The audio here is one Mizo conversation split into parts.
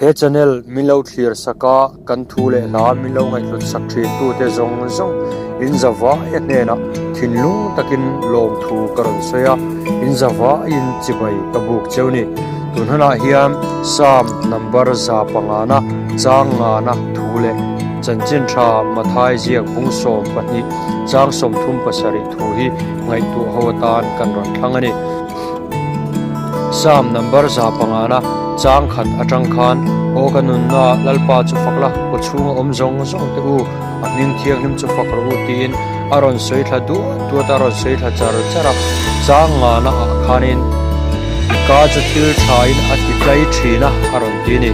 He channel min lo thlir sak a, kan thu leh hla min lo ngaihhlut sak thin tute zawng zawng in zavaia hnenah thinlung takin lawmthu ka rawn sawi a, in zavaiin chibai ka buk cheu ni. Tun hunah hian Psalm number 500 chang ngana thu leh chanchin tha Mathai ziak bung 12 chang 37 thu hi ngaihtuah ho atan kan rawn thlang a ni. Psalm number 500 chang khat atang khan, Aw ka nunna Lalpa chu fak la, kaw chhunga awm zawng zawng te u, a hming thianghlim chu fak rawh u tiin a rawn sawi thla duat duat a, a rawn sawi thla char char a. Chang ngana ah khanin i ka chu thil thain a ti tlai thin a, a rawn ti a ni.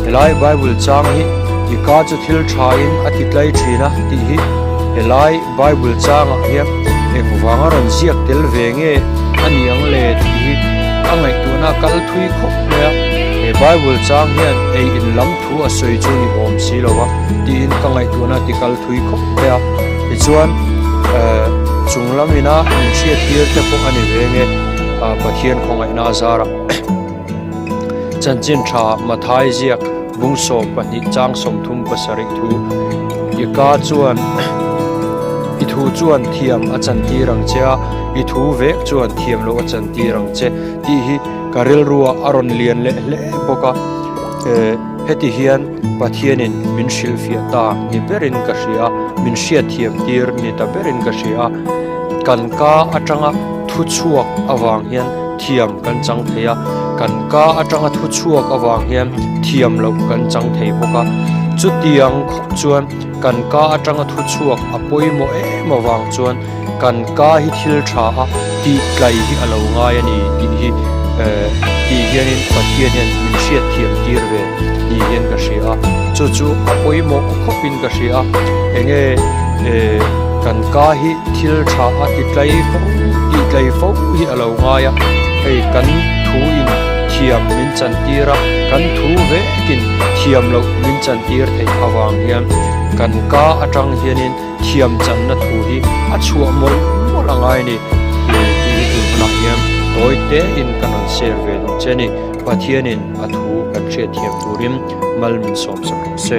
Helai Bible chang hi i ka chu thil thain a ti tlai thin a tih hi helai Bible changah hian engvanga rawn ziak tel ve nge a ni ang le tih hi a ngaihtuahna a kal thui khawp mai a, he Bible chang hian ei in lam thu a sawi chu ni awm si lo va tiin ka ngaihtuahna a ti kal thui khawp mai a, tichuan eh chung lam ina min hriat tir te pawh a ni ve nge ah Pathian khawngaihna a zarah chanchin tha Mathai ziak Bung 12 chang 37 thu i ka chuan i thu chuan thiam a chan tir ang che a, i thu vek chuan thiam loh a chan tir ang che tih hi ka rilruah a rawn lian leh hle bawk a. Heti hian Pathianin min hrilhfiah ta ni berin ka hria a, min hriatthiam tir ni ta berin ka hria a. Kan ka atanga thu chhuak avang hian thiam kan chang thei a, kan ka atanga thu chhuak avang hian thiam loh kan chang thei bawk a. Chutiang khawp chuan kan ka atanga thu chhuak a pawimawh em avang chuan kan ka hi thil tha a tih tlai hi a lo ngai a ni tih hi eh tih hianin Pathian hian min hriat thiam tir ve ni hian ka hria a. Chu chu a pawimawh khawpin ka hria a, enge eh kan ka hi thil tha a ti tlai fo tih tlai fo hi a lo ngai a, hei kan thu in thiam min chan tir a, kan thu vekin thiam loh min chan tir theih avang hian kan ka atang hianin thiam channa thu hi a chhuah mawlh mawlh a ngai a ni tih hi tun hunah hian tawi te in kan rawn share ve duh che a ni. Pathianin a thu kan hriatthiam turin mal min sawmsak rawh se.